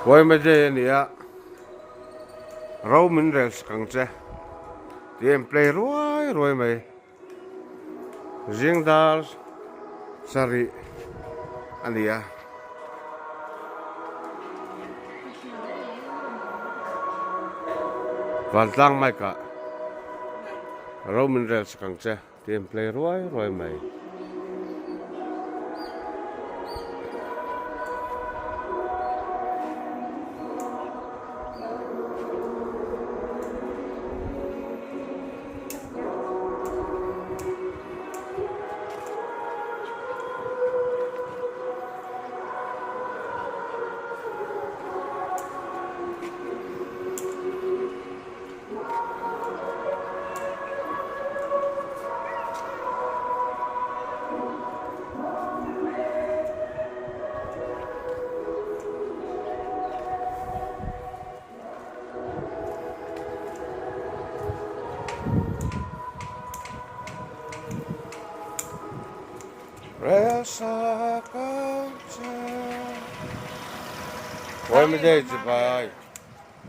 Yma Day a ni a, ro min rel sak ang che tih a in play ruai ruai mai. Zing dar sarih a ni a. Vantlang mic ah ro min rel sak ang che tih a in play ruai ruai mai. Yma Day chibai.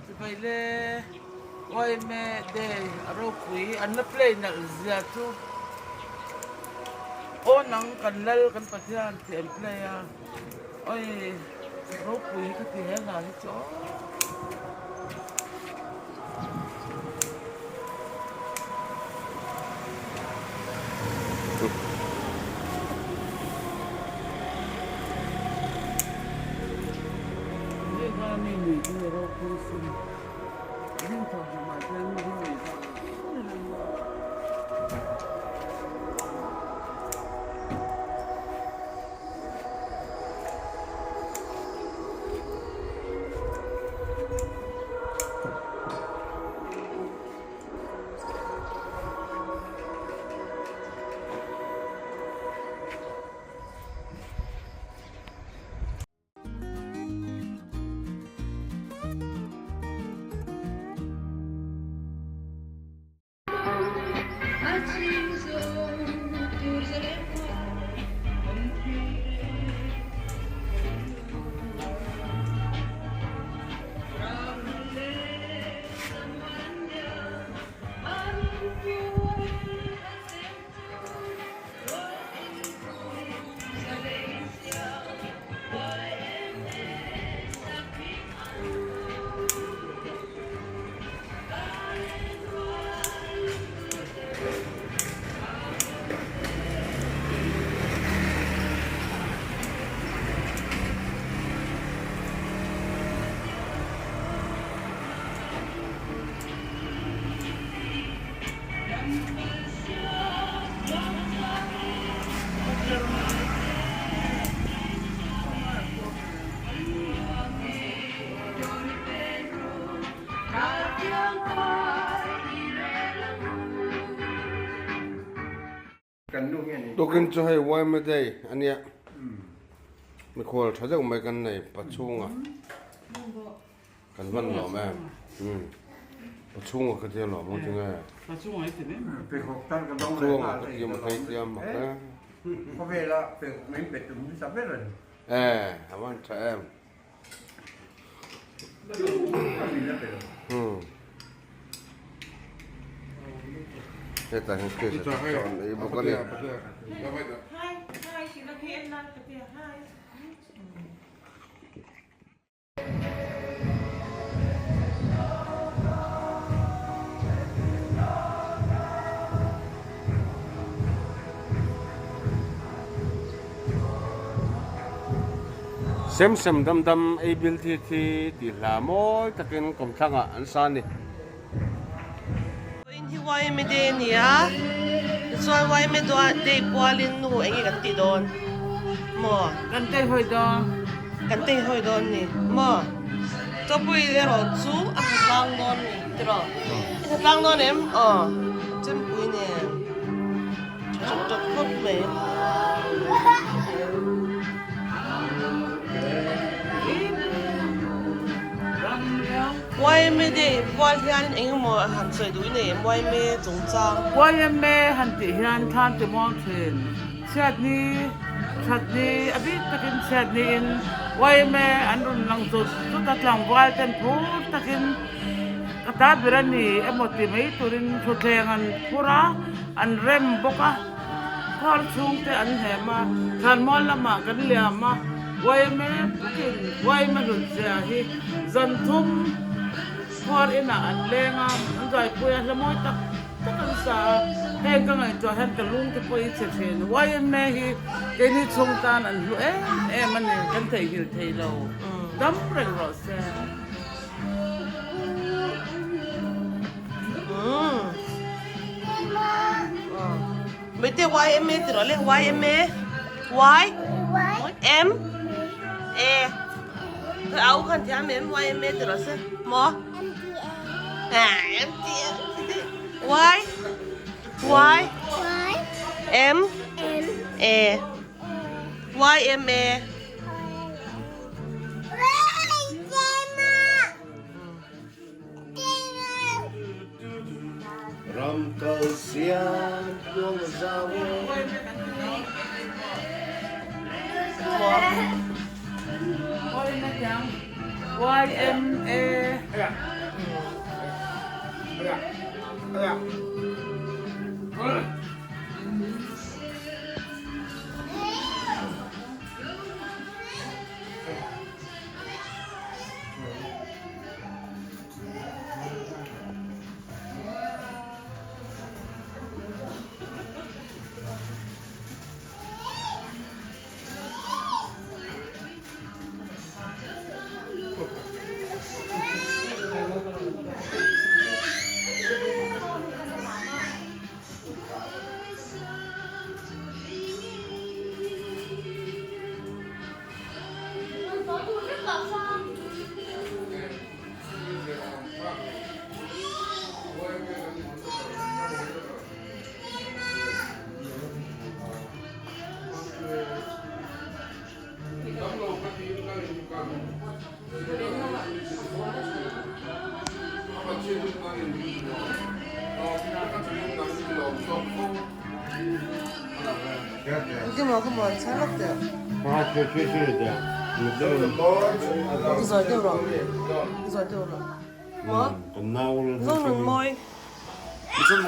Chibai le Yma Day a ropui an la play nalh zia chu aw nang kan lal kan Pathian tih an play a. Oi ropui hi ka ti he hla hi chu aw. Tukin chu hei Yma Day a nia, mikhual tha deuh mai kan nei pachhunga kan van lawm em, pachhunga ka tia lawm ang tinge, pachhunga ka tia mathei tia mak e, e a van tha em. Hetah hian case a tih chuan ei bawk a ni. Sem sem dam dam ei bil thi thi tih hla mawi takin kawmthlangah an sa a ni. Vawiin hi YMA Day a ni a, tichuan YMA Day pualin nu eng nge kan tih dawn maw? Kan teihawi dawn. Kan teihawi dawn ni maw? Chawpui erawh chu a tha tlang dawn ni tiraw? I tha tlang dawn em? Aw, chempui nen tha tawp tawp khawp mai. YMA day pual hian eng emaw han sawi duh i nei em YMA chungchang? YMA han tih hian thlan ti muang thin. Chhiatni. That ni a bik takin chhiat niin yma an rawn lang zut zut a, tlangval ten phur takin ka ta ber a ni emaw ti mai turin thutthleng an phur a, an rem bawk a, khuar chhungte an hnem a, thlanmual lamah kan liam a, yma bawkin yma hlut zia hi zan thum khuar inah an leng a, an zaipui a, hla mawi tak. Ka kan sa a, heng ka ngaihtuah hian ka lung te pawh i chhe thin. Yma hi keini chhung tan an hlu em em a ni, kan theihnghilh thei lo. Dam reng rawh se. Mete YMA ti rawh le YMA Y M A Au khan thiam em YMA ti rawh se maw Y Y M A Y M A Ram kal siam tuang zau YMA.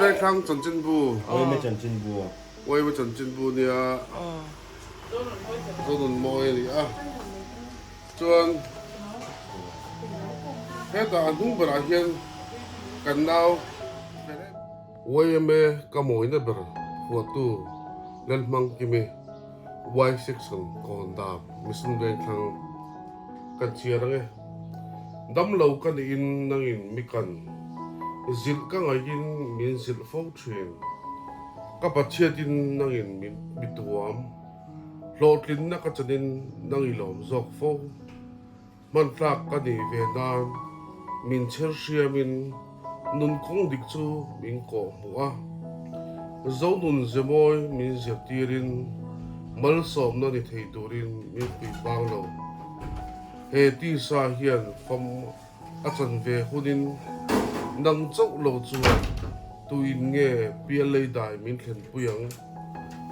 Vengthlang chanchinbu Uaima chanchinbu nia Zonunmawi a ni a chuan hetah a hnung berah hian kan nau Uaima ka mawina ber huatu Lalhmangkimi Y section kawn dam Mission Vengthlang kan chhiar ang e. Damlo ka niin nangin mi kan zilh ka ngaihin min zilh fo thin. Ka Pathiatin nangin min mi tuam. Hlawhtlinna ka chanin nang i lawm zawk fo. Hmantlak ka nih ve nan min chher hriamin nun kawng dik chu min kawh hmuh a. Zonun zemawi min zirtirin malsawmna ni thei turin min pui bang lo. He tisa hian fam a chan ve hunin nang chauh lo chuan tuin nge piallei dai min thlenpui ang?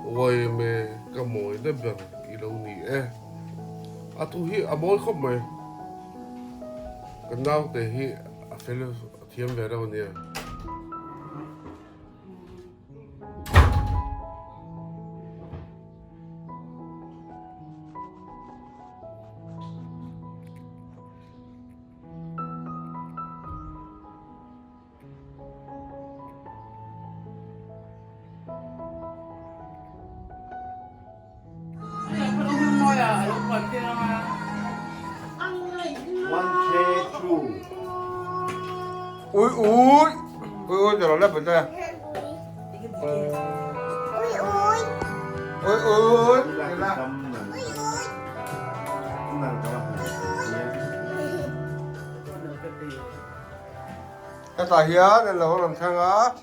Yma ka mawina ber i lo ni e. A thu hi a mawi khawp mai. Ka naute hi a fel a thiam ve reuh a nia. Ui ui ui ui cho nó lấp vào đây ui ui ui ui Hetah hian an lo rawn thleng a,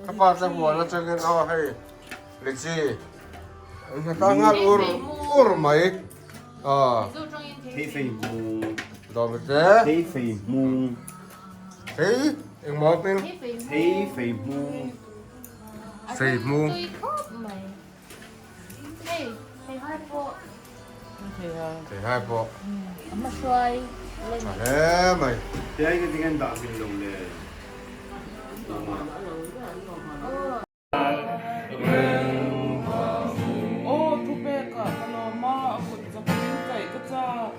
ka pa te huan atangin aw hei lychee an hre ta nghal ur ur mai aw dawm te thei engmaw hming thei hmung. Theihai pawh. Theihai pawh. A hma hruai lem. Tha hle mai. Theihai ka tinge an dah hmel lo le. Aw thupek ah ka lawm a, a kut zakin kaih ka chak.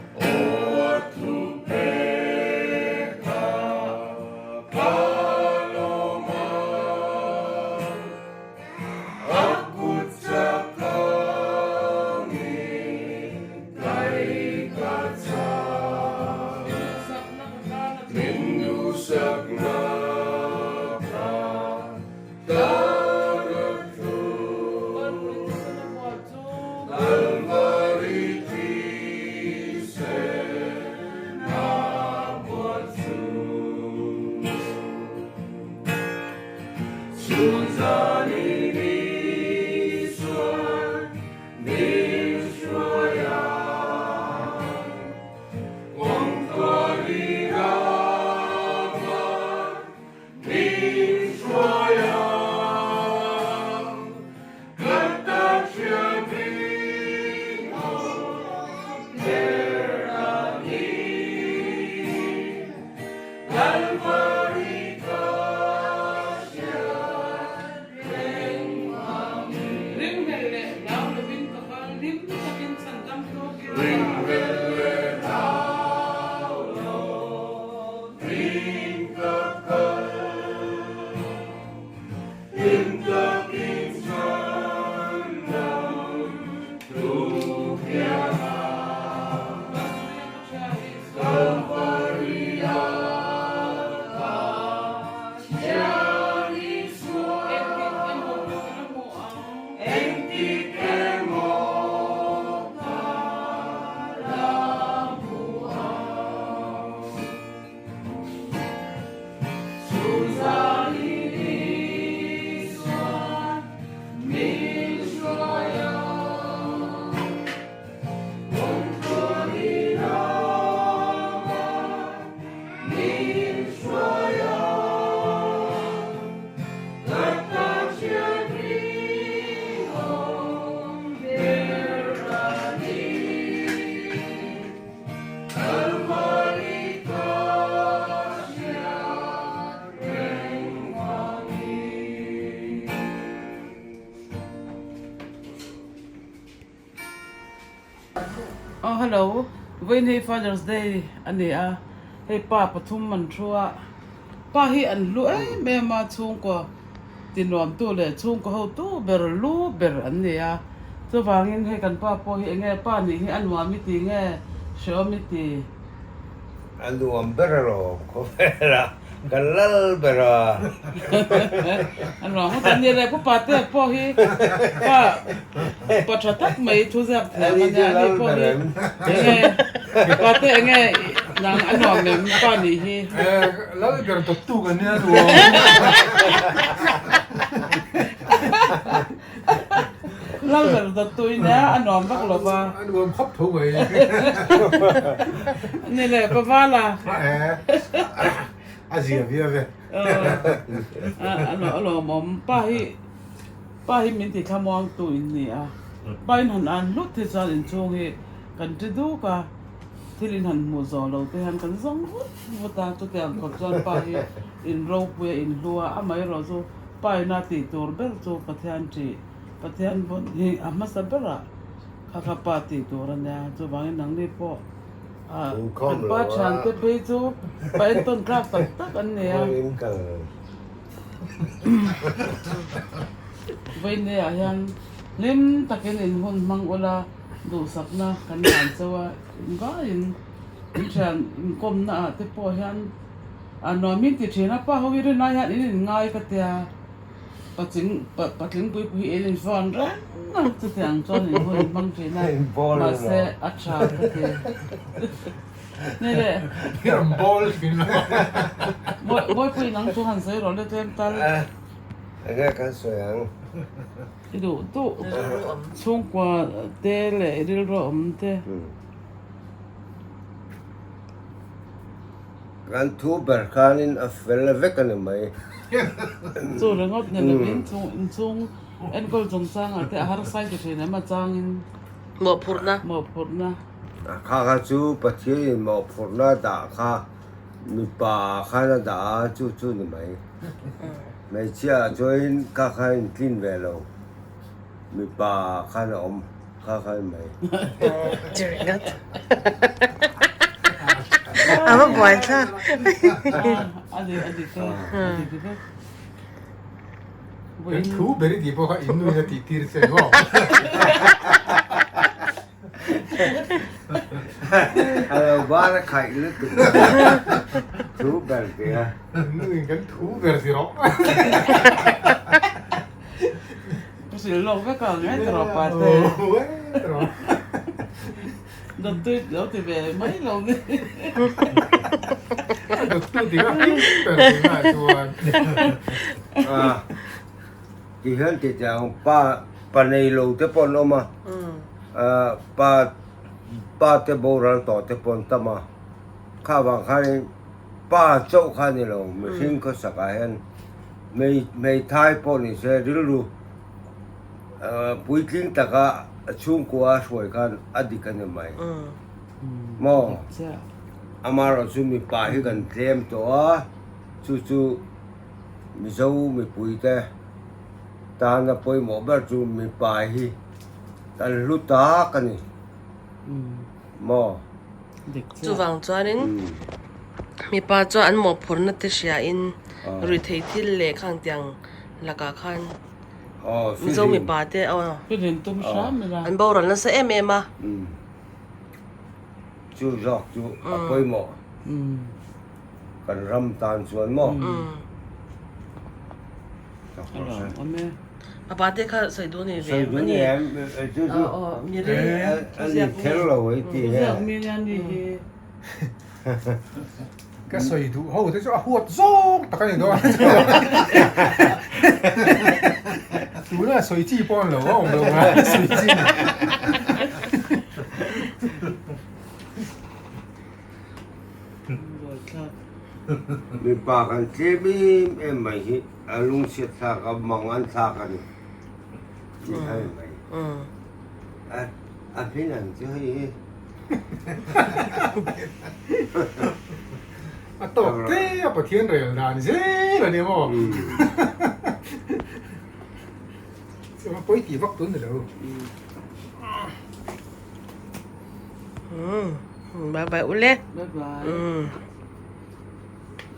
Aw hello, vawiin hei Father's Day a ni a, hei pa pathum an thu a, pa hi an hlu em em a chhungkaw tinuamtu leh chhungkaw hotu ber lu ber an ni a, chuvangin hei kan pa pawh hi eng nge pa nih hi a nuam i ti nge hreawm i ti? A nuam ber alawm khawvela ka lal ber a. A nuam ngawt a ni le pu Patea pawh hi pa pa tha tak mai thu ziak thiam a nia ani pawh hi enge Pate enge nang a nuam em pa nih hi. Lal ber dawttu ka nia nuam. Lal ber dawttu i nia a nuam vak lo va. A nuam khawp tho mai. Ni le pa vala. A zia viau e. A lawmawm pa hi pa hi min ti thlamuang tu in ni a. Pa in han an hlut hi chuan inchhung hi kan ti duk a. Thil in han hmuh zawh lo te hian kan zawng vut vut a. Chutiang khawp chuan pa hi in ropui a in hlu a. Amaherawh chu Paina tih tur ber chu Pathian ṭih, Pathian vawn hi a hmasa berah kha kha pa tih tur a nia. Chuvangin nangni pawh kan pa ṭhiante phei chu pa entawn tlak tak tak an ni a. Vawineah hian hlim takin in hun hmang ula duhsakna kan hlan chauh a, engvaiin in ṭhian inkawmna ah te pawh hian A nuam min ti thin a, pa ho hi rin lai hian in in ngai ka tia, patling patling pui pui hi in in phone reng a, chutiang chuan in hun in hmang thin a, mahse a tha ka ti. Ni le. In bawl thin a. Bawipui nang chu han sawi rawh le tlem tal. Enge kan sawi ang. I duh duh chhungkua te leh rilru awm te. Kan thu ber khanin a fel vek a ni mai. Chu ringawt ni lovin chung inchhung enkawl chungchangah te a harsai ti thin em a changin. Mawhphurhna. Mawhphurhna. Kha kha chu Pathianin mawhphurhna dah kha mipa khan a dah a, chu chu ni mai. Hmeichhia ah chuanin kha kha in tlin ve lo, mipa khan a awm kha kha ni mai. Chiringat. A va buai thlak. A dik a dik e, a dik vek. Kan thu ber i tih pawh kha in nuin a tih tir che maw? A lo bar a khaih lutuk thu ber ti a. In nuin kan thu ber ti rawh. Ka hrilh lawk vek ang e ti rawh pate. Dawttui lo ti ve mai lo ni. Dawttu ti kha hlim ber tunah chuan. Ti hian ti teh ang pa pa nei lo te pawh an awm a, pa pa te boral tawh te pawh an tam a, kha vang khanin pa chauh kha ni lo mihring khawsakah hian hmeithai pawh ni se rilru Puitling taka chhungkua a hruai khan a dik a ni mai. Maw? Amaherawhchu mipa hi kan tlem tawh a, chu chu Mizo mipuite tana pawimawh ber chu mipa hi kan hlu tak a ni. Maw? Chuvang chuanin mipa chuan an mawhphurhna te hriain ruihtheih thil leh khangtiang lakah khan Mizo mipa te aw an boral nasa em em a. Chu zawk chu a pawimawh kan ram tan chuan maw. Papa te kha sawi duh ni ve em ani. Chu chu ani kher lo hei ti he. Ka sawi duh ho te chu a huat zawng tak a ni dawn a tuna sawi chi pawh an lo a awm lo a sawi chi Mipa kan tlem em em mai hi a lungchhiat thlak a mang an thlak a ni tih hai mai a hmin ang chu hei hi. A tawk te a Pathian rel dan zel a ni maw? Chuan pawi tih vak tun ni lo. Bye bye ule. Bye bye.